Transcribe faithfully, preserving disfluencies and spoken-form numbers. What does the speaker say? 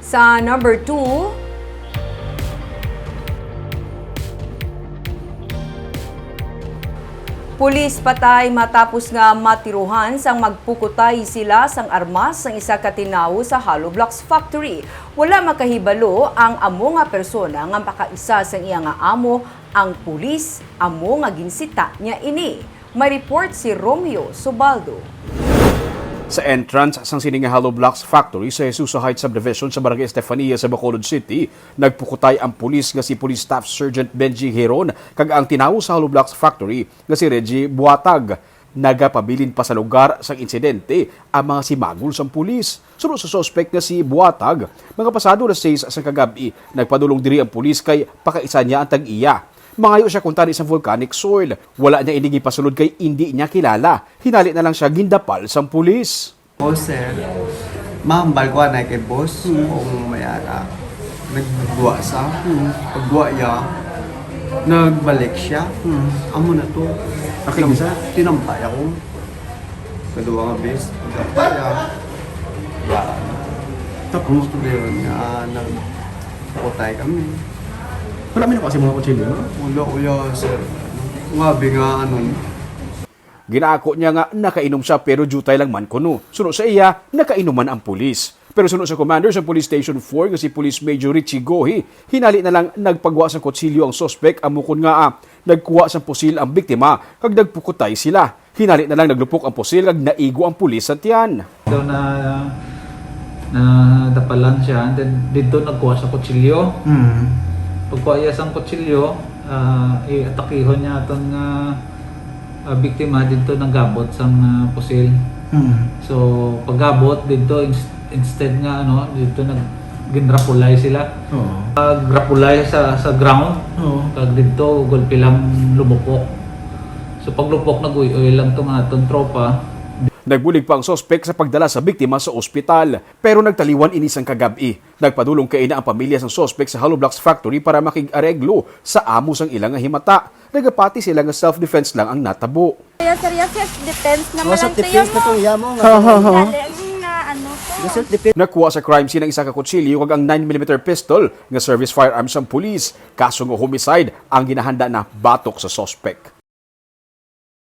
Sa number two, pulis patay matapos nga matiruhan sang magpukutay sila sang armas sang isa ka tinawo sa hollow blocks factory. Wala makahibalo ang amo nga persona nga makaisa sang iya nga amo, ang pulis amo nga ginsita niya ini. May report si Romeo Subaldo. Sa entrance sang sini nga hollow blocks factory sa Jesusa Heights Subdivision sa Barangay Estefania sa Bacolod City, nagpukutay ang pulis nga si Police Staff Sergeant Benji Heron kag ang tinawo sa hollow blocks factory nga si Reggie Buatag. Nagapabilin pa sa lugar sang insidente ang mga simagol sang pulis. Suno sa suspek nga si Buatag, mga pasado alas sais sang kagab-i, nagpadulong diri ang pulis kay pakaisa niya ang tag-iya. Mangayo siya kuntani sang volcanic soil. Wala niya ini gipasulod kay indi niya kilala. Hinali na lang siya gindapal sang pulis. Oh, sir. Mahambal ko anay kay boss kung may ara. Nagduwa sa. Pagduwa ya, nagbalik siya. Amo na to. Akin isa? Tinampay ako. Kaduwa nga bes. Tinampay ya. Wala. Tapos, Gusto ko yun nga nagputay kami. Wala may nakuha sa mga kutsilyo, no? Wala ko ya, sir. Ngabi nga ano. Ginaako niya nga nakainom siya pero diutay lang man kuno. Suno sa iya, nakainom man ang pulis. Pero suno sa commander sa Police Station four nga si Police Major Richie Gohi, hinali na lang nagpagwa sa kutsilyo ang suspek amo kon nga, ah, nagkuha sang pusil ang biktima kag nagpukutay sila. Hinali na lang naglupok ang pusil kag naigo ang pulis sa tiyan. So na nadapalan siya, and then dito nagkuha sa kutsilyo. Hmm. Pagkuha iya sang kutsilyo, ah, i-atakihon niya aton nga, ah, biktima dito naggabot sang, ah, pusil. Hmm. So paggabot dito, ins- instead nga ano, dito nag ginrapulay sila. Oo. Pagrapulay sa sa ground, Oo. kag dito gulpi lang lumupok. So paglupok, nag-uy-uy lang to nga aton tropa. Nagbulig pa ang suspek sa pagdala sa biktima sa ospital, pero nagtaliwan ini sang kagab-i. Nagpadulong kaina ang pamilya sang suspek sa hollow blocks factory para makig-areglo sa amo sang ila nga himata. Nagapati sila nga self-defense lang ang natabo. Kaya sir, ya self-defense naman Oh, lang self-defense tiyo na mo. itong iya mo. Galing nga ano to. Yung self-defense. Nakuha sa crime scene ang isa ka kutsilyo kag ang nine millimeter pistol nga service firearms sang pulis. Kaso nga homicide ang ginahanda na batok sa suspek.